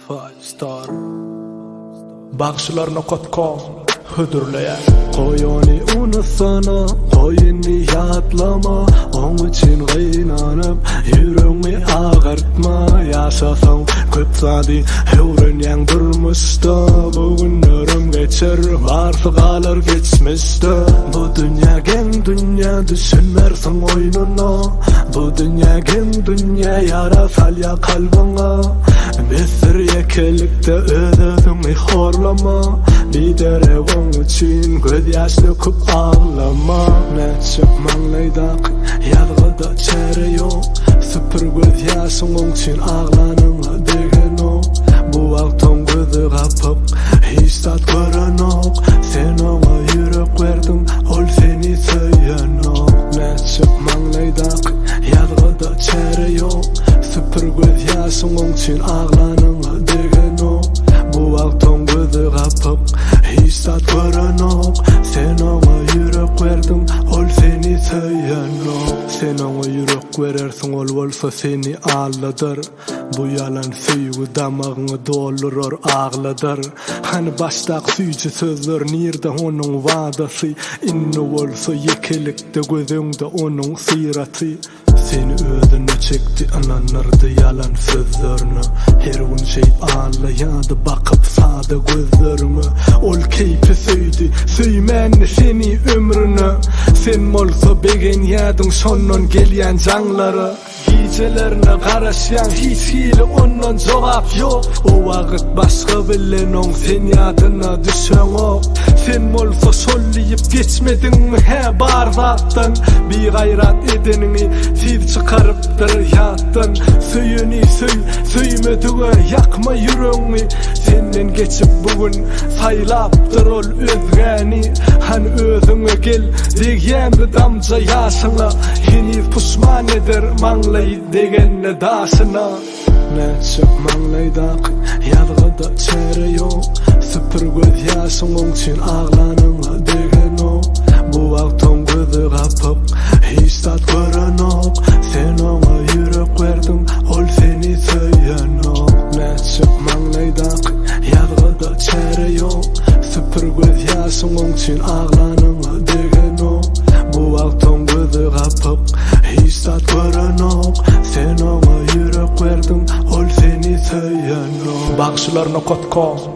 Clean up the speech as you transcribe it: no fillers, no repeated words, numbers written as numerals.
Five Star Bagşylar nokat kom hödürleýär. Goý ony unutsana, goý indi ýatlama Oň üçin gynanyp, ýüregňi agyrtma Ýaşasaň köp zady öwrenýäň durmuşda Bu günlerem geçer, barsy galar geçmişde Bu dünýä geň dünýä, düşünmersiň oýnuna Bu dünýä geň dünýä, ýara salýa kalbyňa Besdir ýekelikde öz-özüňi horlama Biderek oň üçin gözýaş döküp aglama Nätjek maňlaýdaky ýazgyda çäre ýok Süpür gözýaşyň oň üçin aglanyňa degenok Bu wagt oň gözi gapyk hiç zat görenok Sen oňa ýürek berdiň ol seni söýenok Nätjek maňlaýdaky ýazgyda çäre ýok Süpür gözýaşyň oň üçin aglanyňa degenok Bu wagt oň gözi gapyk hiç zat görenok Sen oňa ýürek berdiň ol seni söýenok Sen oňa ýürek berersiň ol bolsa seni aldadar Bu ýalan söýgi damagyňy doldurar agladar Hany başdaky süýji sözler nirde onuň wadasy Indi bolsa ýekelikde göz öňde onuň syraty Seni özüne çekdi ynandyrdy ýalan sözlerine Her gün şeýp allaýady bakyp sada gözleriňe Ol keýpi söýdi, söýmändi seni ömrüne Sen bolsa begenýädiň şondan gelýän jaňlara Gijelerine garaşýaň hiç hili ondan jogap ýok O wagyt başga bilen oň sen ýadyna düşeňok Sen bolsa şol diýip geçmediňmi hä bar zatdan Bigaýrat edeniňi tiz çykarypdyr ýatdan Söýeni söý, söýmedige ýakma ýüregňi Senden geçip bu gün saýlapdyr ol özgäni Hany özüňe gel, degýämi damja ýaşyňa Heniz puşman eder maňlaýy degende daşyna. Nätjek maňlaýdaky ýazgyda çäre ýok Süpür gözýaşyň oň üçin aglanyňa degenok Bu wagt oň gözi gapyk hiç zat görenok Sen oňa ýürek berdiň ol seni söýenok Nätjek maňlaýdaky ýazgyda çäre ýok Süpür gözýaşyň oň üçin aglanyňa degenok Bu wagt oň gözi gapyk hiç zat görenok Sen oňa ýürek berdiň ol seni söýenok. Bagşylar nokat kom.